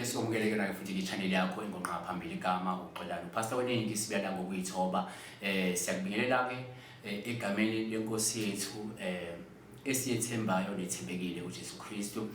Sibingelele somukeleke nayo futhi ke-channel yakho engonqa phambili igama uXolani uPastor weningi sibiyala ngokuyithoba. Siyakubingelela ke egameni lenkosi yethu esiyethembayo nethembekile uJesu Kristu.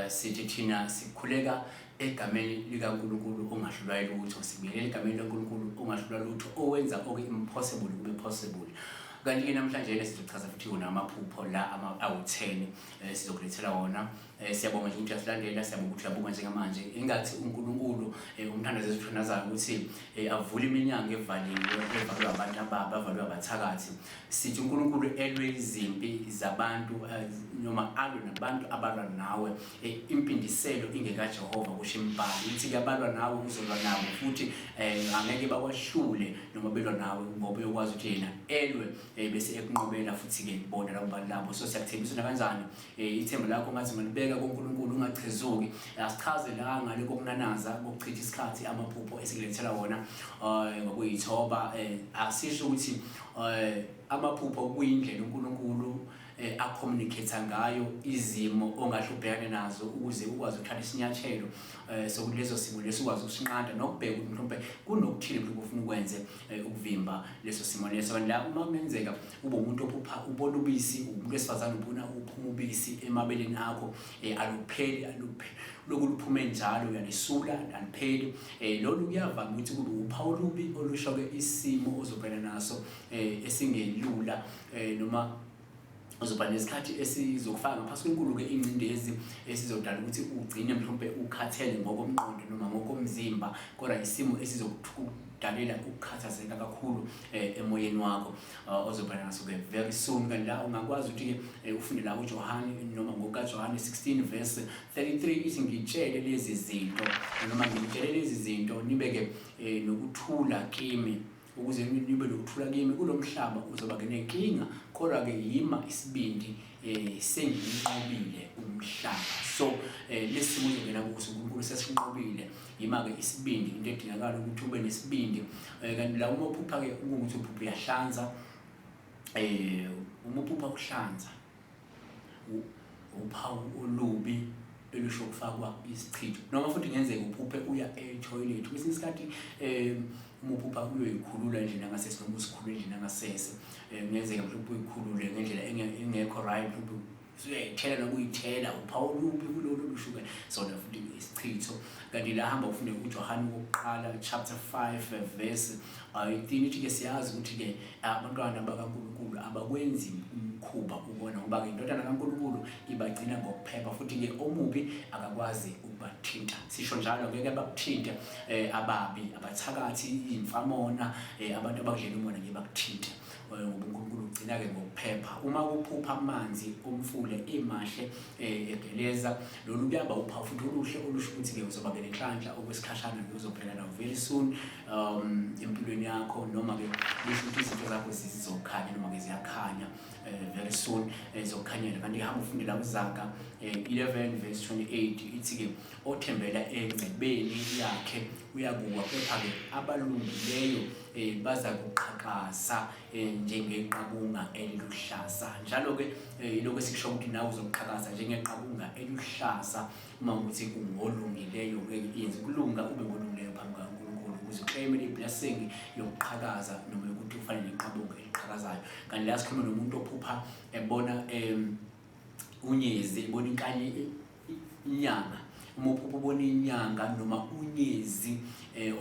Sithi thina sikhuleka egameni likaNkulunkulu ongahlulwa lutho, sibingelela egameni likaNkulunkulu ongahlulwa lutho, owenza oku-impossible kube possible. Kanti-ke namhlanje sizochaza futhi wona amaphupho la awu-10 sizokulethela wona. Siyabonga nje ukuthi uyasilandela, siyabonga ukuthi uyabuka njengamanje. Ingathi uNkulunkulu umthandazo esithandazayo ukuthi avule iminyango evaliwe, evalwe abantu ababi, avalwe abathakathi. Sithi uNkulunkulu elwe izimpi zabantu noma alwe nabantu abalwa nawe. Impindiselo ingekaJehova kusho imibhalo. Ithi kuyabalwa nawe uzolwa nabo futhi angeke bakwahlule noma belwa nawe ngoba uyokwazi ukuthi yena elwe bese ekunqobela futhi-ke bona labo bantu labo. So siyakuthembisa nakanjani ithemba lakho ngathi ungalibeka kuNkulunkulu ungachezuki. Asichaze la ngale kokunanaza kokuchitha isikhathi amaphupho esikulethela wona ngokuyithoba. Asisho ukuthi amaphupho kuyindlela uNkulunkulu acommunicate ngayo izimo ongahle ubhekane nazo ukuze ukwazi ukuthatha isinyathelo sokuthi leso simo leso ukwazi ukusinqanda nokubheka ukuthi mhlawumbe kunokuthile mhlawumbe ufuna ukwenze ukuvimba leso simo leso. Kanti la uma kungenzeka ube umuntu ophupha ubona ubisi, umuntu wesifazane ubona uphuma ubisi emabeleni akho, alupheli, lokhu luphume njalo uyalisula alupheli. Lolu kuyavama ukuthi kube uphawu olubi olusho-ke isimo ozobhekana naso esingelula noma uzoba nesikhathi esizokufaka ngaphansi kwenkulu-ke ingcindezi esizodala ukuthi ugcine mhlawumbe ukhathele ngokomqondo noma ngokomzimba, kodwa isimo esizokudalela ukukhathazeka kakhulu emoyeni wakho ozobhekana naso-ke very soon. Kanti la ungakwazi ukuthi-ke ufunde la uJohane noma ngokukaJohane 16 verse 33 ithi ngitshele lezi zinto noma ngitshele lezi zinto nibe-ke nokuthula kimi, ukuze nibe nokuthula kimi. Kulo mhlaba uzoba-ke nenkinga, kodwa-ke yima isibindi, senginqobile umhlaba. So lesi simo uzongena kuso uNkulunkulu sesinqobile, yima-ke isibindi. Into edingakala ukuthi ube nesibindi. Kanti la uma uphupha-ke ukuthi uphupha uyahlanza, uma uphupha uhlanza uphawu olubi elusho ukufakwa isichitho, noma futhi kungenzeka uphuphe uya e-toilet kwesinye isikhathi. Uma uphupha uyoyikhulula endlini yangasese noma usikhulula endlini yangasese, kungenzeka mhlawumbe uyikhulule ngendlela engekho right, mhlawumbe usuyayithela nokuyithela, uphawu olubi kulolu lushuke sona futhi isichitho. Kanti la hamba ufunde uJohane wokuqala chapter 5 verse 18 ithi-ke siyazi ukuthi-ke abantwana bakaNkulunkulu abakwenzi umkhuba ukona, ngoba-ke indodana kaNkulunkulu ibagcina ngokuphepha, futhi-ke omubi akakwazi ukubathinta. Sisho njalo, ngeke bakuthinte ababi, abathakathi, iy'mfamona, abantu abakudlela umona ngeke bakuthinte, ngoba uNkulunkulu ugcina-ke ngokuphepha. Uma kuphupha amanzi omfula emahle egeleza, lolu kuyaba uphawu futhi oluhle olusho ukuthi-ke uzoba-ke nenhlanhla okwesikhashana-ke uzophela nawo very soon empilweni yakho, noma-ke lisho ukuthi izinto zakho zizokhanya noma-ke ziyakhanya very soon, zizokhanyela. Kanti hamba ufunde la uZaga 11 verse 28 ithi-ke othembela engcebeni yakhe uyakuwa, kepha-ke abalungileyo baza kuqhakaza njengeqabunga eliluhlaza. Njalo-ke ilokhu esikusho ukuthi nawe uzoqhakaza njengeqabunga eliluhlaza uma ukuthi ungolungileyo-ke. Yenza ukulunga, ube ngolungileyo phambi kukaNkulunkulu ukuze ukleyime le-blessing yokuqhakaza noma yokuthi ufane neqabunga eliqhakazayo. Kanti la sikhuluma nomuntu ophupha ebona unyezi, ebona inkanye, inyanga. Uma uphupha ubona inyanga noma unyezi,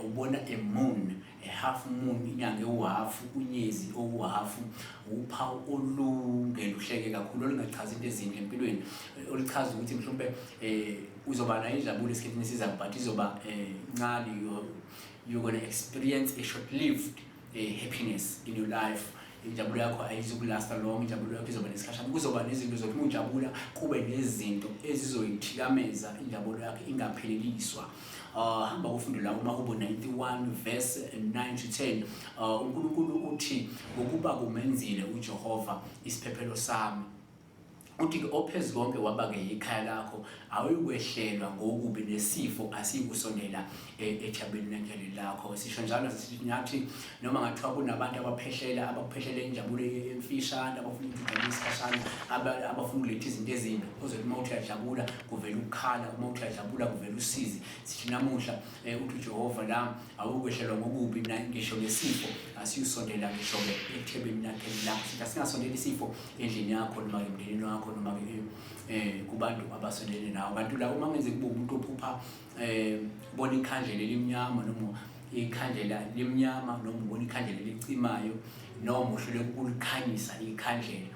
ubona a moon, a half moon, inyanga ewuhafu, unyezi owuhafu, uphawu olungeluhleke kakhulu olungachazi into ezinhle empilweni, oluchaza ukuthi mhlawumbe uzoba nayo injabulo esikhathini esizayo, but izoba ncane. You're gonna experience a short-lived happiness in your life. Injabulo yakho ayizukulasta long, injabulo yakho izoba nesikhashana. Kuzoba nezinto zokuthi uma ujabula kube nezinto ezizoyithikameza injabulo yakho ingapheleliswa. Hamba ufunde la uMahubo 91 verse 9 to 10. UNkulunkulu uthi ngokuba kumenzile uJehova isiphephelo sami. Uthi-ke oPhezukonke waba-ke yikhaya lakho, awuyukwehlelwa ngokubi nesifo asiyikusondela ethabernakeli lakho. Sisho njalo sithi nathi noma ngathiwa kunabantu abaphehlela abakuphehlela injabulo emfishane, abafuna ukuthi ujabule isikhashana, abafuna ukuletha izinto ezimbi, ozothi uma uthi uyajabula kuvela ukukhala, uma uthi uyajabula kuvela usizi. Sithi namuhla uthi uJehova la awukwehlelwa ngokubi ngisho nesifo asiyusondela ngisho-ke ethebernakeli lakho. Sithi asingasondeli isifo endlini yakho noma emndenini wakho noma kubantu abasondelene nawe. Kanti la uma ngenzeka kube umuntu ophupha ubona ikhandlela elimnyama noma ikhandlela limnyama noma ubona ikhandlela elicimayo noma uhluleka ukulikhanyisa ikhandlela,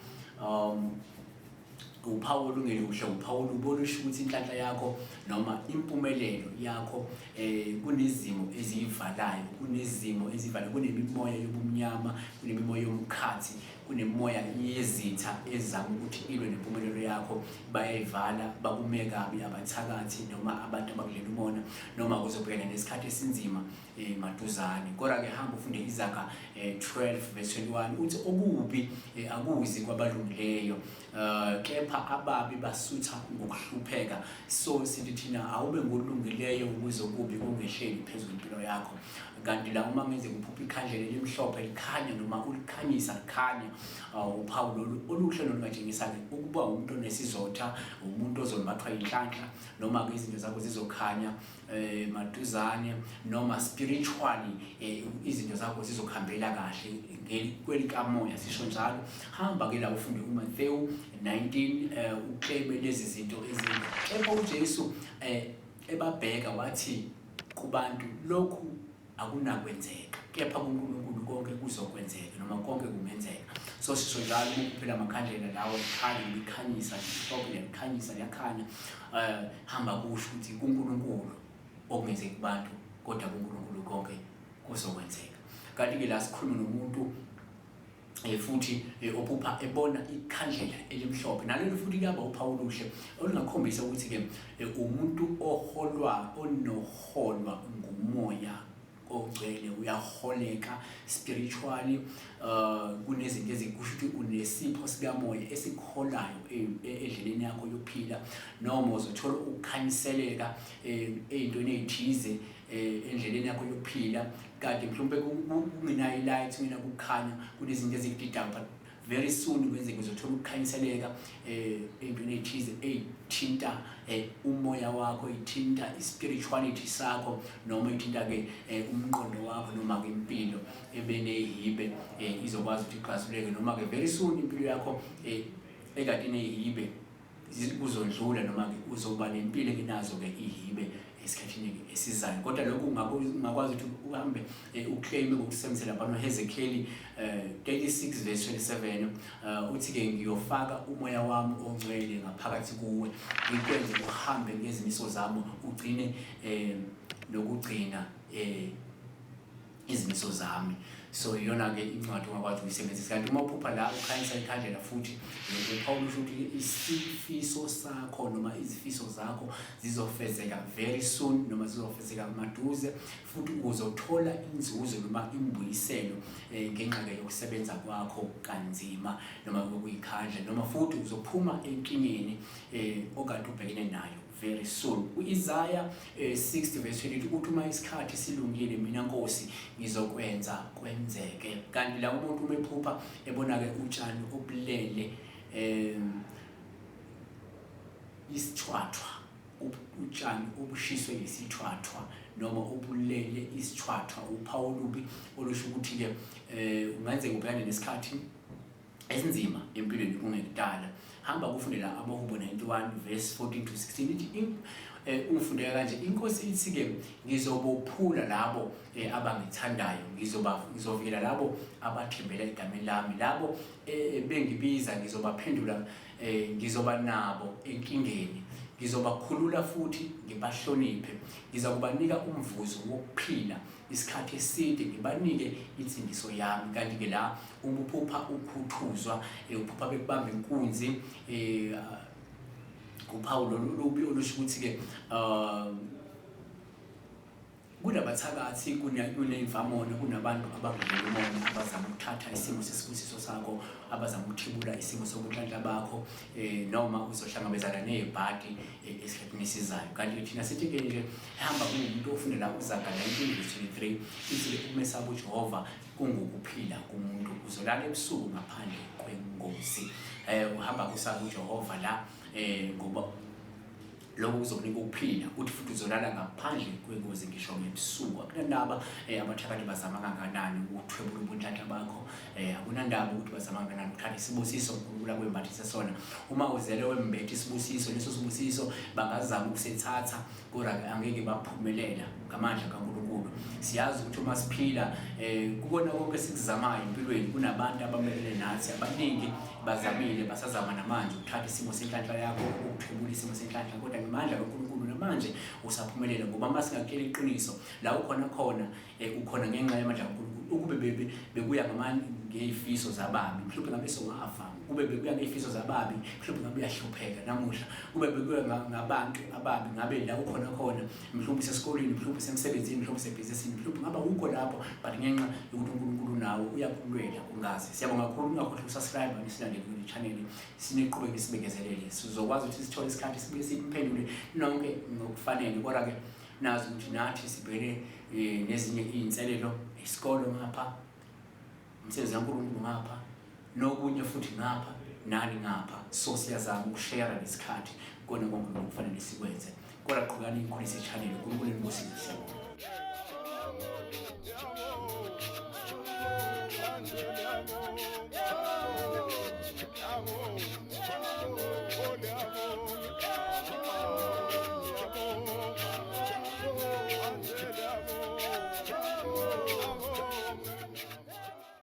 uphawu olungeluhle, uphawu olubi olusho ukuthi inhlanhla yakho noma impumelelo yakho kunezimo eziyivalayo, kunezimo ezivalayo, kunemimoya yobumnyama, kunemimoya yomkhathi, kunemimoya yezitha ezama ukuthi ilwe nempumelelo yakho, bayayivala, bakume kabi abathakathi noma abantu abakulela umona, noma uzobhekana nesikhathi esinzima maduzane. Kodwa-ke hamba ufunde Izaga 12 verse 21, uthi okubi akuzi kwabalungileyo, kepha ababi basutha ngokuhlupheka. So sithi thina awube ngolungileyo ukuze okubi kungehleli phezu kwempilo yakho. Kanti la uma ngenzeka uphupha ikhandlela elimhlophe likhanya noma ulikhanyisa likhanya, uphawu lolu oluhle nolungatshengisa-ke ukuba umuntu onesizotha, umuntu ozombathwa yinhlanhla, noma-ke izinto zakho zizokhanya maduzane, noma spiritually izinto zakho zizokuhambela kahle kwelikamoya, sisho njalo. Hamba ke la ufunde uMathewu 19, uklebe lezi zinto ezimbi. Kepha uJesu ebabheka wathi kubantu, lokhu akunakwenzeka, kepha kuNkulunkulu konke kuzokwenzeka noma konke kungenzeka. So sisho njalo, uma kuphela amakhandlela lawo likhanya, likhanyisa limhlophe, liyakhanyisa, liyakhanya, hamba kusho ukuthi kuNkulunkulu okungenzeki kubantu, kodwa kuNkulunkulu konke kuzokwenzeka. Kanti-ke la sikhuluma nomuntu futhi ophupha ebona ikhandlela elimhlophe, nalelo futhi kuyaba uphawu oluhle olungakhombisa ukuthi-ke umuntu oholwa, onoholwa ngumoya ogcwele, uyaholeka spiritually, kunezinto ezikusho ukuthi unesipho sikamoya esikuholayo endleleni yakho yokuphila, noma uzothola ukukhanyiseleka ey'ntweni ey'thize endleleni yakho yokuphila, kanti mhlawumbe kungenayo i-light, kungenakukhanya, kunezinto ezikudidayo, but very soon kwenzeka uzothola ukukhanyiseleka ey'ntweni ey'thize ey'thinta umoya wakho, ey'thinta i-spirituality sakho, noma ey'thinta-ke umqondo wakho, noma-ke impilo ebeneyihibe izokwazi ukuthi ixazululeke, noma-ke very soon impilo yakho ekade ineyihibe kuzondlula, noma-ke uzoba nempilo engenazo-ke ihibe esikhathini esizayo. Kodwa lokhu ungakwazi ukuthi uhambe uclaime ngokusebenzisa lapha noHezekeli 36 verse 27, uthi-ke ngiyofaka umoya wami ongcwele ngaphakathi kuwe, ngikwenze uhambe ngezimiso zami, ugcine nokugcina izimiso zami. So iyona-ke incwadi ongakwazi ukuyisebenzisa. Kanti uma uphupha la ukhanyisa ikhandlela futhi, uphawula usho ukuthi isifiso sakho noma izifiso zakho zizofezeka very soon, noma zizofezeka maduze, futhi uzothola inzuzo noma imbuyiselo ngenxa-ke yokusebenza kwakho kanzima noma kokuyikhandla, noma futhi uzophuma enkingeni okade ubhekene nayo very soon. U-Isaya 60 verse 22 uthi uma isikhathi silungile mina Nkosi ngizokwenza kwenzeke. Kanti la umuntu uma ephupha ebona-ke utshani obulele isithwathwa, utshani obushiswe yisithwathwa noma obulele isithwathwa, uphawu olubi olusho ukuthi-ke ungenzeka ubhekane nesikhathi esinzima empilweni kungekudala. Hamba kufundela amaHubo 91 verse 14 to 16, ithi ungifundeka kanje, inkosi ithi-ke ngizobophula labo abangithandayo, ngizovikela labo abathembela egameni lami, labo bengibiza ngizobaphendula, ngizoba nabo enkingeni, ngizobakhulula futhi ngibahloniphe, ngizakubanika umvuzo wokuphila isikhathi eside, ngibanike insindiso yami. Kanti-ke la uma uphupha ukhuthuzwa, uphupha bekubamba inkunzi, uphawu lolu lubi olusho ukuthi-ke Kunabathakathi, kuney'mfamona, kunabantu abakudlela umona, abazama ukuthatha isimo sesibusiso sakho, abazama ukuthibula isimo sobunhlanhla bakho, um noma uzohlangabezana ney'bhadi eh, esikhathini esizayo. Kanti thina sithi-ke nje hamba ungumuntu ofunda la uZaga 19 verse 23 ithi-ke ukumesaba uJehova kungukuphila kumuntu, uzolala ebusuku ngaphandle kwengozi. Um uhamba kusaba uJehova la um ngoba lokho kuzokunika ukuphila uthi futhi uzolala ngaphandle kwengozi ngisho ngebusuku. Akunandaba eh, abathakathi bazama kangakanani ukuthwebula ubunhlanhla bakho eh, akunandaba ukuthi bazama kangakanani ukuthatha isibusiso uNkulunkulu akwembathise sona. Uma uzele wembethe isibusiso, leso sibusiso bangazama ukusethatha kodwa angeke baphumelela ngamandla kaNkulunkulu. Siyazi ukuthi uma siphila eh, kukona konke esikuzamayo empilweni kunabantu abamelene nathi abaningi bazamile basazama namanje ukuthatha isimo senhlanhla yakho ukuthwebula isimo senhlanhla kodwa ngamandla kaNkulunkulu namanje usaphumelela ngoba uma singakutshela iqiniso la ukhona khona eh, ukhona ngenxa yamandla kaNkulunkulu. Ukube bekuya ngey'fiso zababi mhlawumbe ngabe sowafa, kube bekuya ngey'fiso zababi mhlawumbe ngabe uyahlupheka namuhla, kube bekuya ngabantu ababi ngabe la ukhona khona mhlawumbe usesikoleni, mhlawumbe usemsebenzini, mhlawumbe usebhizinisini, mhlawumbe ngaba ukho lapho, but ngenxa yokuthi uNkulunkulu nawe uyakulwela ungazi. Siyabonga kakhulu, ungakhohlwa ukusubscribe nisilandele kule channel, siniqhubeke nisibekezelele, sizokwazi ukuthi sithole isikhathi sibuye simphendule nonke ngokufanele. Kodwa-ke nazi ukuthi nathi sibhekene eh, nezinye iy'nselelo, isikolo ngapha, umsebenzi kaNkulunkulu ngapha, nokunye futhi ngapha nani ngapha, so siyazama ukushera ngesikhathi kona konke lokhu kufanele sikwenze. Kodwa qhubekani nikhulise i-channel, uNkulunkulu enibusise. Siyabonga.